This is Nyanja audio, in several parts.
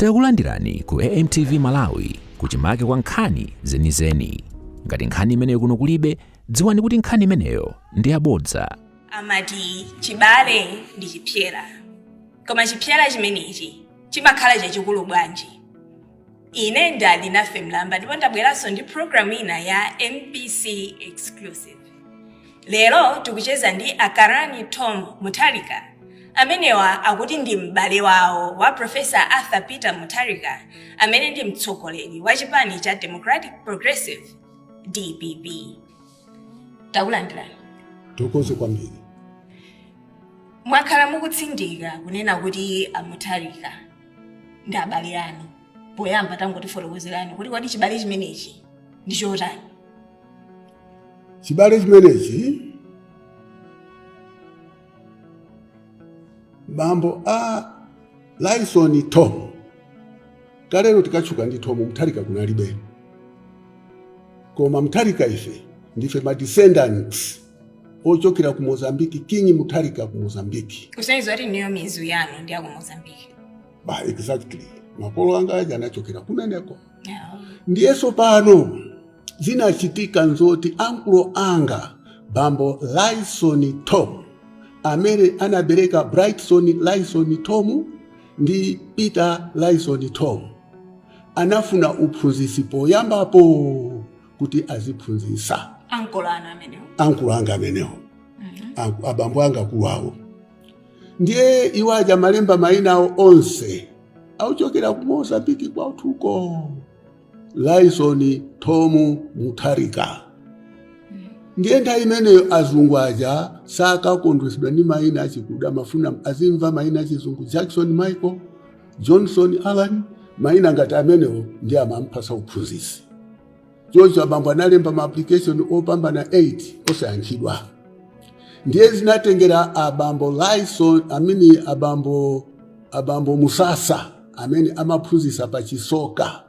Takulandirani ku AMTV Malawi, kuchimake kwa nkhani zenizeni. Ngati nkhani imeneyo kuno kulibe, dziwani kuti nkhani imeneyo ndi yabodza. Amati chibale ndi chipsera, koma chipsera chimenechi chimakhala chachikulu bwanji? Ine ndali nafe Mlamba, ndipo ndabweranso ndi programu ina ya MBC Exclusive. Lero tikucheza ndi Akarani Tom Mutharika. Amenewa akuti ndi m'bale wawo wa Professor Arthur Peter Mutharika, amene ndi mtsogoleri wa chipani cha Democratic Progressive, DPP. Takulandirani. Thokoze kwambiri. Mwakhala mukutsindika kunena kuti a Mutharika ndi abale anu. Poyamba tangotifotokozerani kuti kodi chibale chimenechi ndi chotani? Chibale chimenechi, bambo a Lyson Tom, kalero tikatchuka ndi Tom Mutharika kunalibe, koma Mutharika ife ndife ma descendants ochokera ku Mozambique, King Mutharika ku Mozambique. Kusonyeza kuti niyo mizu yanu ndi aku Mozambique? Ba exactly, makolo anga aja anachokera kumeneko. Ndiyeso pano zinachitika nzoti ankulo anga, bambo Lyson Tom, amene anabereka Brightson Lyson Tom ndi Peter Lyson Tom, anafuna uphunzitsi poyambapo kuti aziphunzitsa. Ankolo anu amenewo? Ankulo anga amenewo. Abambo anga akulu awo. Ndiye iwo aja malemba mayina awo onse auchokera ku Mozambiki kwathuko, Lyson Tom Mutharika. Ndiye nthawi imeneyo azungu aja sakakondwesedwa ndi mayina achikuda, amafuna azimva mayina achizungu, Jackson Michael, Johnson Alan, mayina ngati amenewo ndiye amampasa uphunzitsi. Choncho abambo analemba ma application opambana 8 osayankhidwa. Ndiye zinatengera abambo Lyson amene abambo Musasa amene amaphunzitsa pa Chisoka,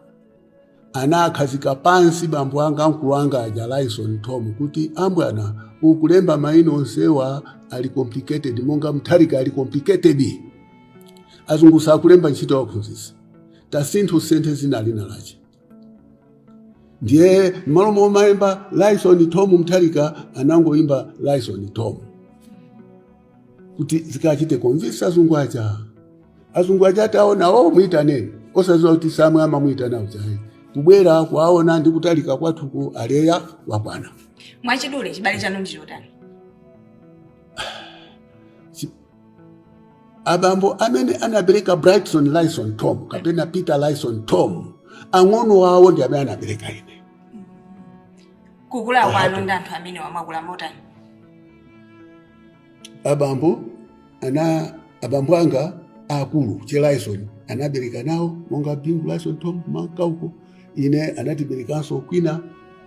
anakhazika pansi bambo anga, mkulu anga aja, Lyson Tom, kuti ambwana ukulemba mayina onsewa ali complicated, monga Mutharika ali complicated, azungu sakulemba ntchito ya uphunzitsi, tasintha usinthe zina lina lache. Ndiye m'malo momayimba Lyson Tom Mutharika, anangoyimba Lyson Tom kuti zikachite convince azungu aja. Azungu aja ataona, "O, muyitaneni," osadziwa kuti samwe amamuyitana ujayi, kubwera kuwaona ndi kutalika kwathuku, aleya wakwana. Mwachidule, chibale chanu ndi chotani? Abambo amene anabereka Brightson Lyson Tom kapena Peter Lyson Tom, ang'ono awo ndi amene anabereka ine. Kukula kwanu ndi anthu amene wamakula motani? Abambo ana abambo anga akulu che Lyson anabereka nawo monga Bingu Lyson Tom mankauko, ine anatiberekanso kwina,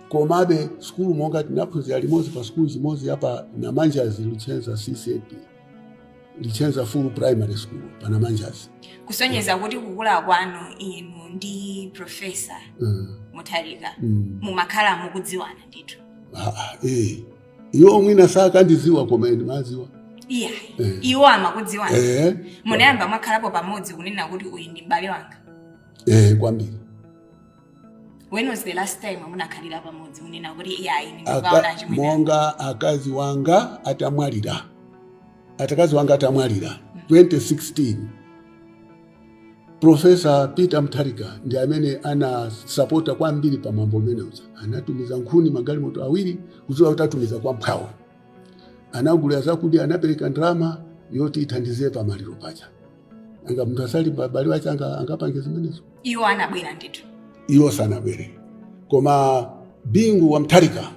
komabe sukulu monga tinaphunzira limodzi pa sukulu chimodzi yapa Namanjazi, Luchenza CCAP, Luchenza Full Primary School pa Namanjazi. Kusonyeza kuti kukula kwanu inu ndi Professor Mutharika mumakhala mukudziwana ndithu? Ah, ah, eh. Iwo mwina sakandidziwa, koma ine madziwa. Iya. Iwo amakudziwani? Eh. Munayamba mwakhalapo pamodzi kunena kuti uyu ndi m'bale wanga? Eh, kwambiri. When was the last time munakhalira pamodzi kunena kuti iya, ine ndikukaona chimwene? Monga akazi wanga atamwalira, atakazi wanga atamwalira 2016, Professor Peter Mutharika ndi amene anasapota kwambiri pa mwambo umeneuja. Anatumiza nkhuni magalimoto awiri, kudziwa kuti atumiza kwa mphwawo, anagulira zakudya, anapereka ndalama yoti ithandize pa maliro paja. Anga munthu asali m'bale wache angapange zimenezo? Iwo anabwera ndithu? Iwo sanabwere, koma Bingu wa Mutharika,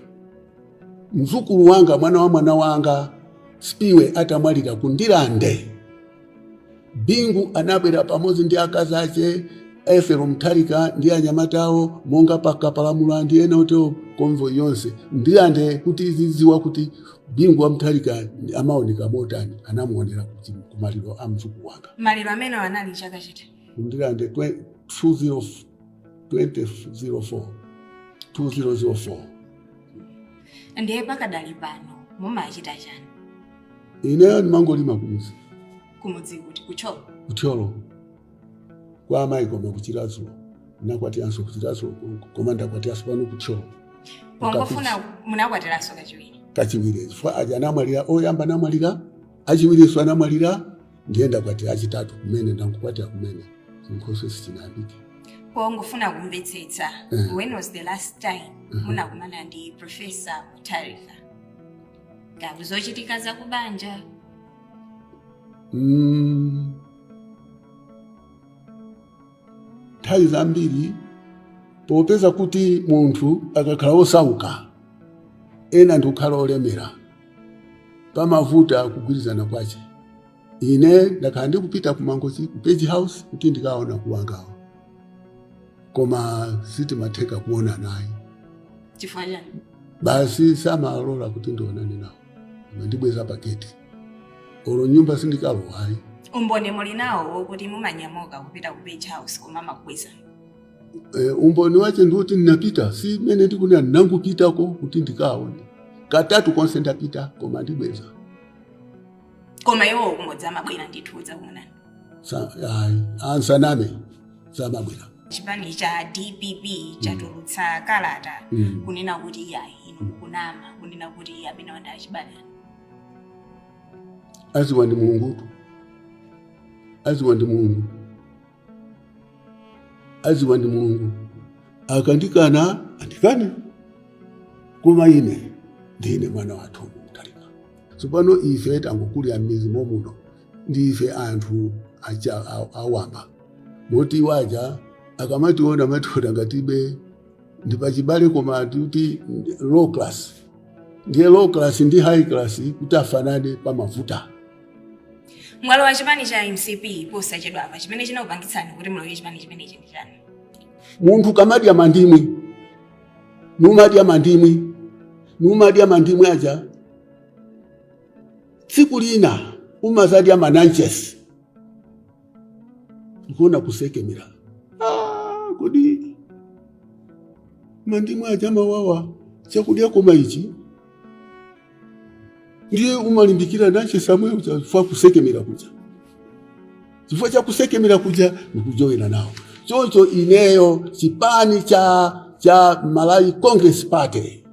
mzukulu wanga, mwana wa mwana wanga Spiwe atamwalira ku Ndirande, Bingu anabwera pamodzi ndi akazi ache Efero Mutharika ndi anyamatawo monga pakapalamula ndi ena otero, convoy yonse Ndirande, kuti izidziwa kuti Bingu wa Mutharika amaoneka motani. Anamuonera kumaliro a mzukulu wanga. Maliro amene anali chaka chiti? Ku Ndirande 20 2004, 2004. Ndiye pakadali pano mumachita chani? Ineyo ndimangolima kumudzi. Kumudzi kuti? Kuthyolo? Kuthyolo. Kwa amayi koma kuChiradzulu. Nakwatiranso kuChiradzulu konko, koma ndakwatiranso pano kuThyolo. Pongofuna, munakwatiranso kachiwiri? Kachiwiri, chifukwa aja anamwalira, oyamba anamwalira, achiwirinso anamwalira, ndiye ndakwatira achitatu kumene, ndangokwatira kumene, chinkhoswe sichinayambike. Pongofuna kumvetsetsa, when was the last time munakumana ndi Professor Mutharika kakuzochitika zakubanja? Nthawi zambiri, popeza kuti munthu akakhala wosauka, ena ndi kukhala olemera, pamavuta kugwirizana kwache. Ine ndakhala ndikupita ku Mangochi, ku Page House, kuti ndikaona kuwangawo, koma sitimatheka kuona naye. Chifukwa chani? Basi, samalola kuti ndionane nawo, amandibweza paketi, olo nyumba sindikalowayi. Umboni muli nawo wokuti mumanyamuka kupita ku Page House koma amakubweza? E, umboni wache ndikuti ndinapita, si mene ndikunena, ndinangopitako kuti ndikaone katatu konse ndapita, koma ndibweza. Koma iwo kumodzi amabwera ndithu kudzakuonani? Ayi, ansaname, samabwera. Chipani cha DPP chatulutsa kalata kunena kuti iyayi, inu mukunama kunena kuti amene wanda achibale. Aziwa ndi Mulungutu, aziwa ndi Mulungu, aziwa ndi Mulungu. Akandikana andikane, koma ine ndine mwana wathu Mutharika. Tsopano ife tangokulira m'mizi momuno, ndife anthu acha awamba, moti waja akamationa amationa ngatibe ndi pachibale, koma ndikuti low class. Ndiye low class ndi high class kuti afanane pamavuta. Mwalowa chipani cha MCP posachedwapa. Chimene chinakupangitsani kuti mulowe chipani chimenechi ndi chani? Munthu kamadya mandimwi, numadya mandimwi, numadya mandimwi aja, tsiku lina umazadya mananches, ndikuona kusekemera. Ah, kodi mandimwi aja mawawa chakudya koma ichi? Ndiye umalimbikira nanches amwe chifukwa kusekemera kuja, chifukwa cha kusekemera kuja ndikujowera nawo. Choncho ineyo chipani cha Malawi Congress Party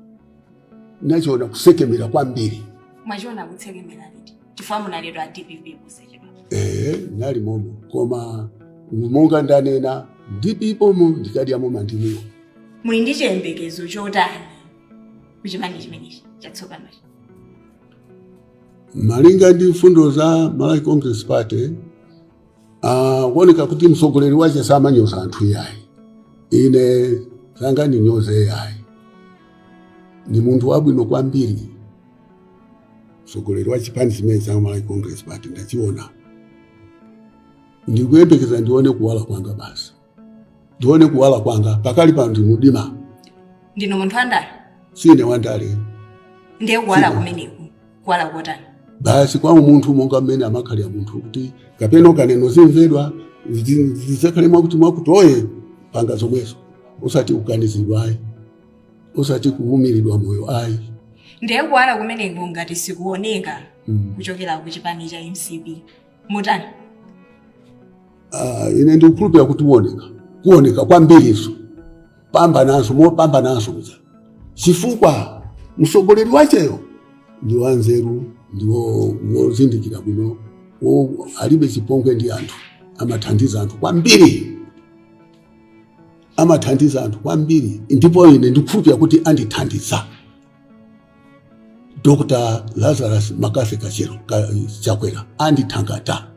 nachiona kusekemera kwambiri. Mwachiona kutsekemera liti? Chifukwa munalidwa DPP posachedwa. Eh, nali momo, koma monga ndanena, ndipipomo ndikadyamo mandimiwo. Muli ndi chiyembekezo chotani kuchipani chimenechi chatsopanochi? Malinga ndi mfundo za Malawi Congress Party, kuoneka kuti mtsogoleri wache samanyoza anthu iyayi. Ine sangandinyoze iyayi, ni munthu wabwino kwambiri mtsogoleri wa chipani chimene cha Malawi Congress Party. Ndachiona, ndikuyembekeza ndione kuwala kwanga basi, ndione kuwala kwanga. Pakali pano ndi mdima. Ndinu munthu wandale? Sine wandale. Ndiye kuwala kumeneku, kuwala kotani? Basi, kwa umunthu, monga mmene amakhalira munthu, kuti kapena ukaneno zimvedwa, zizakhale mwakuti mwakuti oye panga zomwezo, usati kukanizidwa ayi, usati kuwumiridwa moyo ayi. Ndiye kuwala kumeneku ngati sikuoneka kuchokera ku chipani cha MCP, mutani? Ah, ine ndikukhulupirira kuti kuoneka, kuoneka kwambiriso, pambananso, mopambananso kuja, chifukwa mtsogoleri wacheyo ndi wanzeru, ndi wozindikira bwino, alibe chipongwe ndi anthu, amathandiza anthu kwambiri, amathandiza anthu kwambiri. Ndipo ine ndikukhulupirira kuti andithandiza Dr Lazarus McCarthy Kachero Chakwera, andithangata,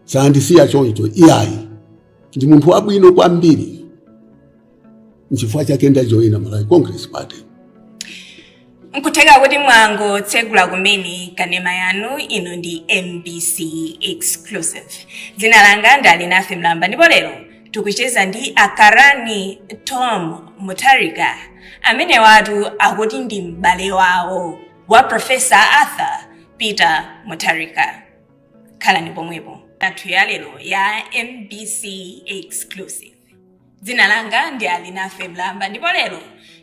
sandisiya choncho iyayi. Ndi munthu wabwino kwambiri, nchifukwa chake ndajoyina Malawi Congress Party. Nkutheka kuti mwangotsegula kumene kanema yanu, ino ndi MBC Exclusive. Dzina langa ndi Alinafe Mlamba, ndipo lero tikucheza ndi Akarani Tom Mutharika, amene watu akuti ndi m'bale wawo wa Professor Arthur Peter Mutharika. Khalani pomwepo. Athu ya lero ya MBC Exclusive, dzina langa ndi Alinafe Mlamba, ndipo lero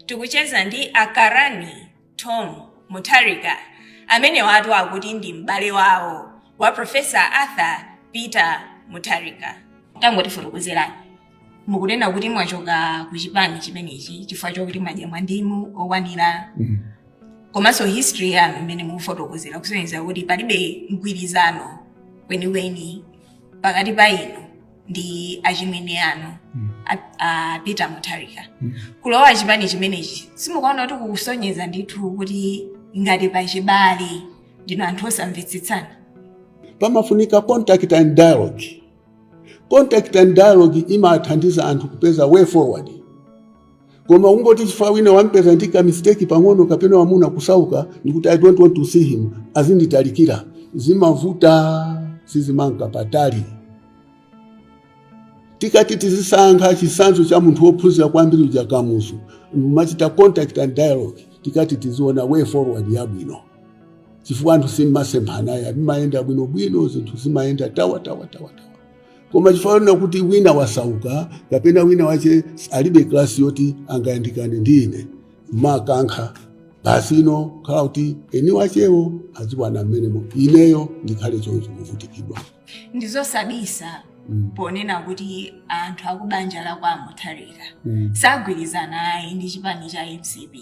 tikucheza ndi Akarani Tom Mutharika, amene watu akuti ndi m'bale wawo wa Professor Arthur Peter Mutharika. Tangotifotokozerani, mukunena kuti mwachoka ku chipani chimenechi chifukwa chokuti mwadya mwandimu okwanira, komanso history yanu imene mukufotokozera kusonyeza kuti palibe mgwirizano kwenikweni pakati pa inu ndi achimwene anu a Peter Mutharika. Kulowa chipani chimenechi, simukuona kuti kukusonyeza ndithu kuti ngati pachibale ndinu anthu osamvetsetsana? Pamafunika contact and dialogue. Contact and dialogue imathandiza anthu kupeza way forward. Koma ungoti chifukwa wina wampeza ndi ka mistake pang'ono kapena wamuna kusauka, ndikuti I don't want to see him, azinditalikira, zimavuta, sizimanka patali. Tikati tizisankha chitsanzo cha munthu wophunzira kwambiri uja Kamuzu, machita contact and dialogue, tikati tiziona way forward yabwino, chifukwa anthu simmasemphana, mmayenda bwinobwino, zinthu zimayenda tawa tawa tawa tawa. Koma chifukwa kuti wina wasauka kapena wina wache alibe class yoti angayandikane ndi ine, makankha basi, ino khala kuti eni wachewo aziwana mmenemo, ineyo ndikhale choncho kuvutikidwa. Ndizosabisa ponena kuti anthu akubanja la kwa Mutharika sagwirizana ayi ndi chipani cha MCP.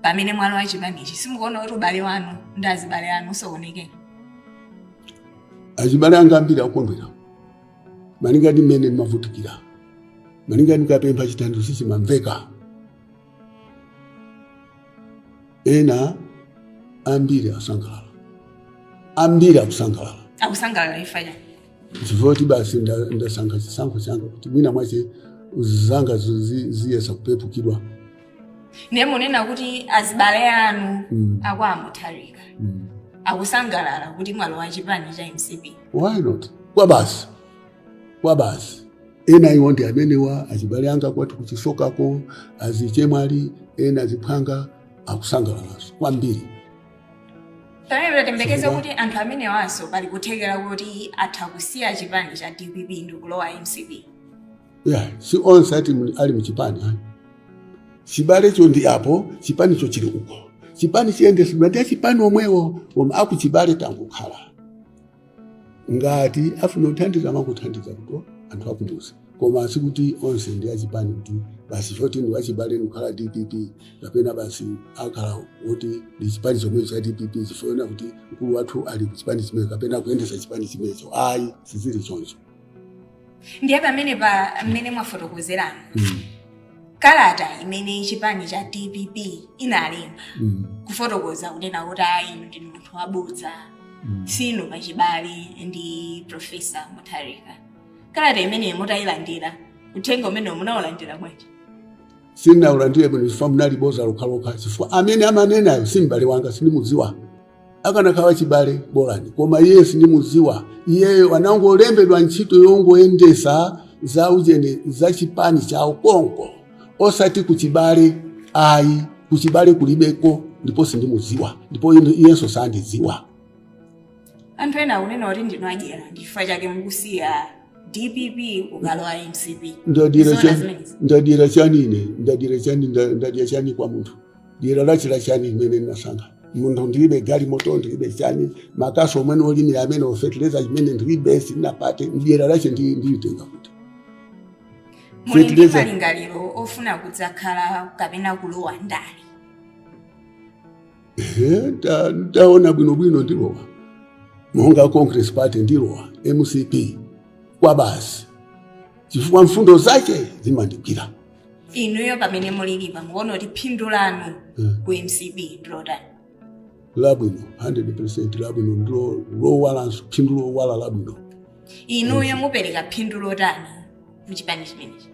Pamene mwalowa chipanichi, simukuona kuti ubale wanu ndi azibale anu usokonekera? Achibale anga ambiri akukondwera malinga ndi mmene ndimavutikira, malinga ndikapempha chithandizo sichimamveka. Ena ambiri asangalala, ambiri akusangalala. Akusangalala chifukwa chani? Chifukwa kuti basi ndasankha chisankho changa kuti mwina mwache zanga ziyesa kupepukidwa. Ndiye munena kuti azibale anu akwa Mutharika akusangalala kuti mwalowa chipani cha MCP? Why not? Kwa basi, kwa basi. Ena iwo ndi amenewa achibale anga kwati kuchisokako, azichemwali ena, aziphwanga akusangalalanso kwambiri. Pamene tatembekeza kuti anthu amenewanso pali kuthekera kuti atha kusiya chipani cha DPP ndi kulowa MCP? Yeah, si onse ati ali muchipani ayi. Chibalecho ndi apo, chipanicho chili uko. Chipani chiyendesedwa ndi achipani omwewo, koma akuchibale tangokhala ngati afuna kuthandiza, amakuthandiza kuti anthu akumuzi, koma sikuti onse ndi achipani kuti basi choti ndi wachibale ndikukhala DPP, kapena basi akhala kuti ndi chipani chomwecho cha DPP chifukwa kuti mkulu wathu ali ku chipani chimenecho kapena kuyendesa chipani chimenecho. Ayi, sizili choncho. Ndiye pamene pa mmene mwafotokozerano, kalata imene chipani cha DPP inalemba kufotokoza kunena kuti ayi, inu ndinu munthu wabodza, sinu pachibale ndi Professor Mutharika, kalata imeneyi mutayilandira, uthenga umene munawulandira bwanji? Sindinaulandire bwino chifukwa munali boza lokhalokha, chifukwa amene amanenayo si m'bale wanga, sindimudziwa. Akanakhala chibale bolani, koma iye sindimudziwa. Iyeyo anangolembedwa ntchito yongoyendesa za ujeni za chipani chawo konko, osati kuchibale ayi. Kuchibale kulibeko, ndipo sindimudziwa, ndipo iyenso sandidziwa. Anthu ena akunena kuti ndinu adyera, ndi chifukwa chake mukusiya DPP kukalowa MCP. Ndadyera Zoona chani? zimenezi? Ndadyera chani ine? Ndadyera chani? Ndadya chani kwa munthu? Dyera lachila chani imene ndinasankha munthu? Ndilibe galimoto, ndilibe chani, makaso omwe olimira amene ofetereza chimene ndilibe, sindinapate. Dyera lache ndilitenga kuti? Muli ndi Fertilizer. malingaliro ofuna kudzakhala kapena kulowa ndale? Ehe, ndaona bwinobwino ndilowa monga Congress Party, ndilowa MCP kwa basi, chifukwa mfundo zache zimandigwira. Inuyo pamene mulilipa, mukuona kuti phindu lanu ku MCP ndilotani? Labwino, 100% labwino, ndilo lowalanso, phindu lowala labwino. Inuyo mupereka phindu lotani ku chipani chimenechi?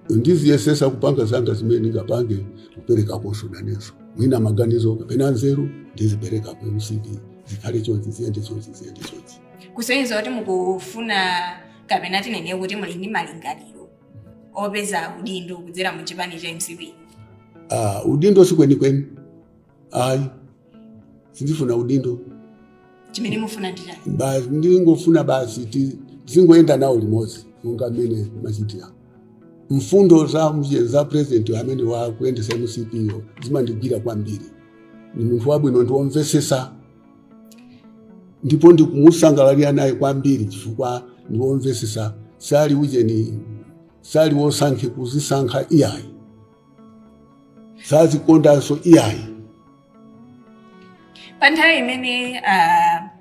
Ndiziyesesa kupanga zanga zimene ndingapange, kuperekakonso nanenso mwina maganizo kapena nzeru, ndizipereka ku MCP, zikhale chonchi, ziyende chonchi, ziyende chonchi. Kusonyeza kuti mukufuna, kapena tinene kuti muli ndi malingaliro opeza udindo kudzera mu chipani cha MCP? Ah, udindo sikwenikweni ayi, sindifuna udindo. Chimene mufuna ndi chani? Basi, ndingofuna basi tizingoyenda nawo limodzi monga mmene machitira. Mfundo za president amene wakuyendesa MCP yo zimandigwira kwambiri. Ni munthu wabwino, ndi womvesesa, ndipo ndikumusangalalira naye kwambiri chifukwa ndi womvesesa. Sali ujeni, sali wosankhe kuzisankha iyayi, sazikondanso iyayi. Pa nthawi imene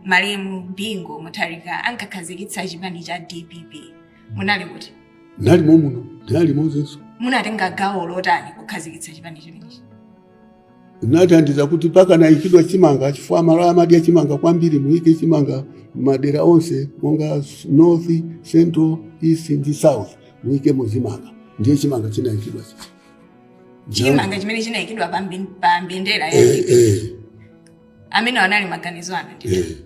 malemu Bingu Mutharika ankakhazikitsa chipani cha DPP, munali kuti? Nalimo muno, ndinali limodzinso. Munatenga gawo lotani kukhazikitsa chipani chimenechi? Nathandiza kuti pakanayikidwa chimanga, chifukwa malo amadya chimanga kwambiri, muyike chimanga madera onse monga north, central, east ndi south, muyikemo chimanga. Ndiye chimanga chinayikidwa chichi. Chimanga chimene chinayikidwa pa mbendera ya DPP. Amene anali maganizo anu ndi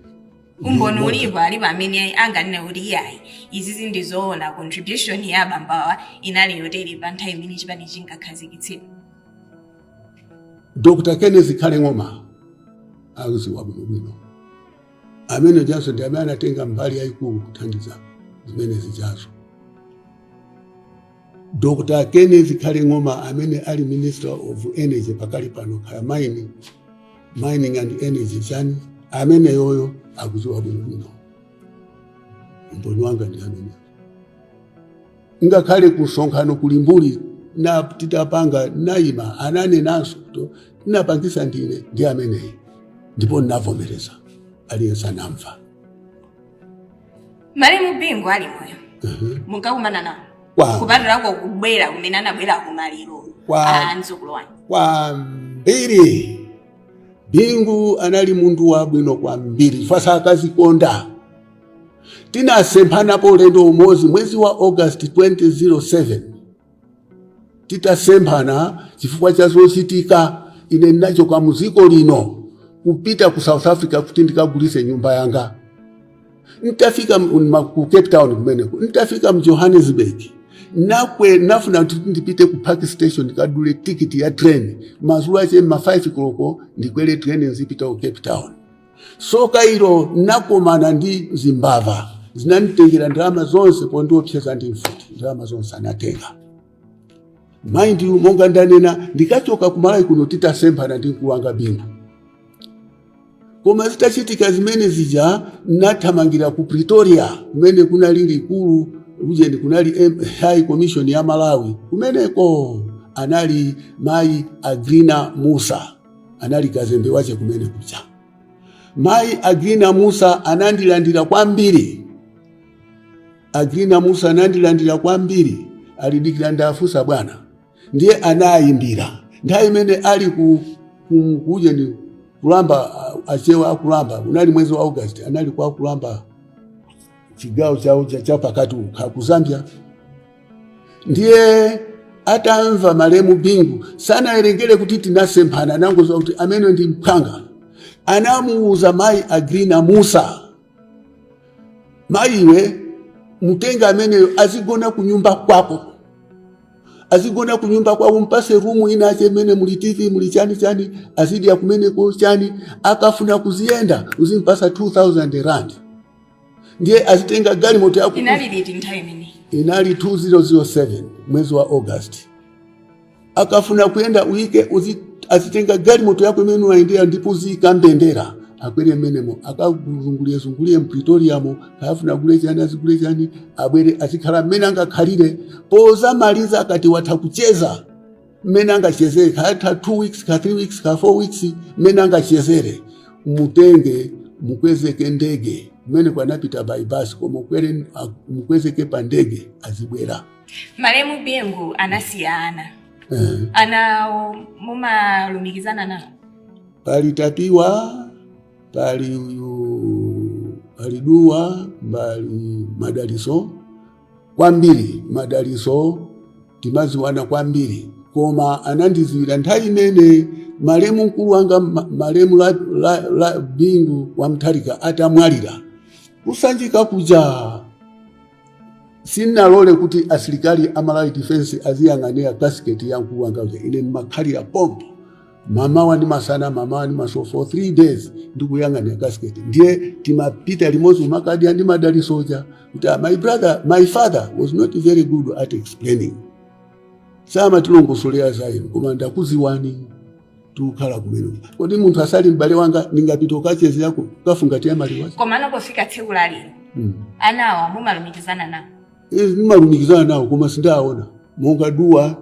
umboni ulipo? Alipo amene anganene kuti iyayi, izizi ndizoona, contribution ya abambawa inali yotere pa nthawi imene chipani chinkakhazikitsidwa? Dr Kenneth Zikhale Ng'oma akuziwa bwinobwino. Amene jaso ndi amene anatenga mbali yayikulu kuthandiza zimene zijazo. Dr Kenneth Zikhale Ng'oma amene ali Minister of Energy pakali pano, kaya mining and energy chani, amene yoyo akuziwa bwinobwino. Umboni wanga ndi amene ngakhale kusonkhano kulimbuli na titapanga naima, ananenanso kuti tinapangisa ndine ndi ameneyi, ndipo ndinavomereza, aliyense anamva. Malemu Bingu ali moyo, munkakumana nawo? Kupatulako kubwera kumene anabwera kumaliro a mdzukulu wanu. Kwambiri. Bingu anali munthu wabwino kwambiri, fasa akazikonda. Tinasemphanapo ulendo umodzi mwezi wa August 2007. Titasemphana chifukwa cha zochitika, ine ndinachoka muziko lino kupita ku South Africa kuti ndikagulise nyumba yanga. Ntafika ku Cape Town kumeneko, ntafika mu Johannesburg, nakwe nafuna kuti ndipite ku Park Station ndikadule tikiti ya train madzulo ache ma 5 koloko, ndikwere train nzipita ku Cape Town. Soka ilo, nakomana ndi zimbava, zinanditengera ndalama zonse pondiopseza ndi mfuti. Ndalama zonse anatenga. Mind you, monga ndanena, ndikachoka kumalawi kuno titasemphana ndi mkulu wanga Bingu. Koma zitachitika zimene zija, nathamangira ku Pretoria kumene kunali likulu ujeni, kunali High Commission ya Malawi kumeneko. Anali mayi Agrina Musa, anali kazembe wache kumene kuja. Mayi Agrina Musa anandilandira kwambiri. Agrina Musa anandilandira kwambiri. Alidikira ndafusa bwana, ndiye anayimbira nthawi imene ali ku kujeni kulamba, achewa akulamba. Unali mwezi wa August, anali kwa kulamba chigawo chawo cha pakati ukha ku Zambia. Ndiye atamva malemu Bingu, sanawerengere kuti tinasemphana, anangoziwa kuti amene ndi mphanga. Anamuuza mayi Agrina Musa, "Mayiwe, mutenga ameneyo azigona kunyumba kwako, azigona kunyumba kwako, mpase room inache imene muli TV, muli chani chani, azidya kumeneko chani. Akafuna kuziyenda uzimpasa 2000 rand, ndiye azitenga galimoto yako." Inali liti nthawi imeneyi? Inali 2007 mwezi wa August. "Akafuna kuyenda uyike azitenga galimoto yako imene unayendera, ndipo uziyika mbendera, akwere mmenemo, akazungulie zungulie mPretoriamo, kayafuna gule chani azigule chani, abwere azikhala mmene angakhalire. Pozamaliza akati watha kucheza mmene angachezere, kayatha 2 weeks, ka 3 weeks, ka 4 weeks, mmene angachezere, mutenge mukwezeke ndege." Kumene kwanapita by bus, koma mukwezeke pa ndege azibwera. Malemu Bingu anasiya ana. Anawo mumalumikizana nawo? Pali Tapiwa, pali uyu, pali Duwa, pali Madaliso. Kwambiri Madaliso timaziwana kwambiri, koma anandiziwira nthawi imene malemu mkulu wanga malemu la Bingu wa Mutharika atamwalira kusanjika kuja. Sinalole kuti asilikali a Malawi Defense aziyang'anira casket ya mkulu wanga uja. Ine ndimakhalira pompo mamawa ndi masana, mamawa ndi masana, for 3 days ndikuyang'anira casket. Ndiye timapita limodzi umakadya ndi Madalisoja kuti, "Ah, my brother, my father was not very good at explaining, samatilongosolera za inu, koma ndakuziwani tikukhala kumene. Kodi munthu asali m'bale wanga ndingapita ukachezerako, kukafungatira maliwazi?" Komano pofika tsiku la lero, anawa mumalumikizana nawo? Ndimalumikizana nawo koma sindaona monga duwa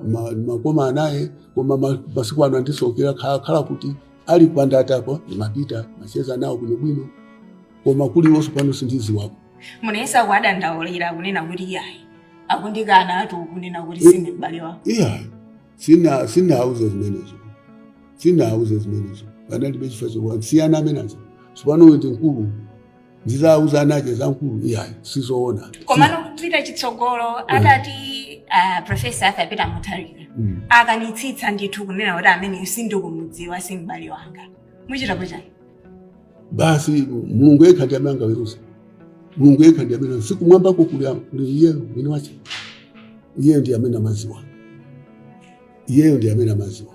makoma anaye koma masiku ano andisokera khala kuti ali pandatapo ndimapita macheza nawo bwinobwino koma kuliwonso pano sindiziwako. Munayesa kuwadandaulira kunena kuti iyayi, akundikana atu kunena kuti sine m'bale wawo? Iya, sinauze zimenezo, sinauze zimenezo. Panalibe chifukwa chokuwa siyana amene aja sipano uyu ndi mkulu, ndizauza anache za mkulu? Iyayi, sizoona. Komano kupita chitsogolo, atati Professor Arthur Peter Mutharika akanitsitsa ndithu kunena kuti amene sindikumudziwa, si m'bale wanga, muchitapo chani? Basi, Mulungu yekha ndi amene angaweruza. Mulungu yekha ndi amene sikumwambako kuli iyeyo mwini wache. Iyeyo ndi amene amaziwa, iyeyo ndi amene amaziwa.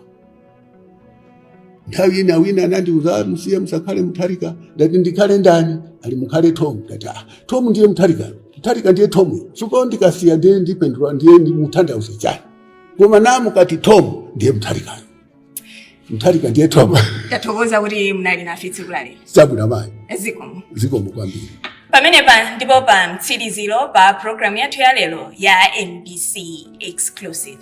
Nthawi ina wina anandiuza, "Musiye, musakhale Mutharika." Ndati, "Ndikhale ndani?" Ali, "Mukhale Tom." Ndati, "Ah, Tom ndiye Mutharika, Mutharika ndiye Tom. Supo ndikasiya ndiye ndipendula, ndiye ndimuthandauze chani?" Koma namukati Tom ndiye Mutharikayo, Mutharika ndiye Tom. Tathokoza kuti munali nafe tsiku la lero. Chabwino mayi. Zikomo. Zikomo kwambiri. Pamenepa ndipo pa mtsiriziro pa programu yathu ya lero ya MBC Exclusive.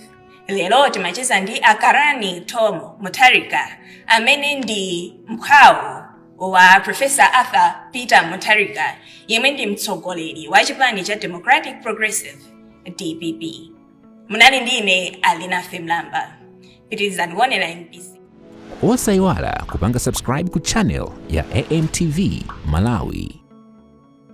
Lero timacheza ndi Akarani Tom Mutharika amene ndi mphwawo wa Professor Arthur Peter Mutharika yemwe ndi mtsogoleri wa chipani cha Democratic Progressive, DPP. Munali ndi ine Alinafe Mlamba. Pitirizani kuonera MBC. Osayiwala kupanga subscribe ku channel ya AMTV Malawi.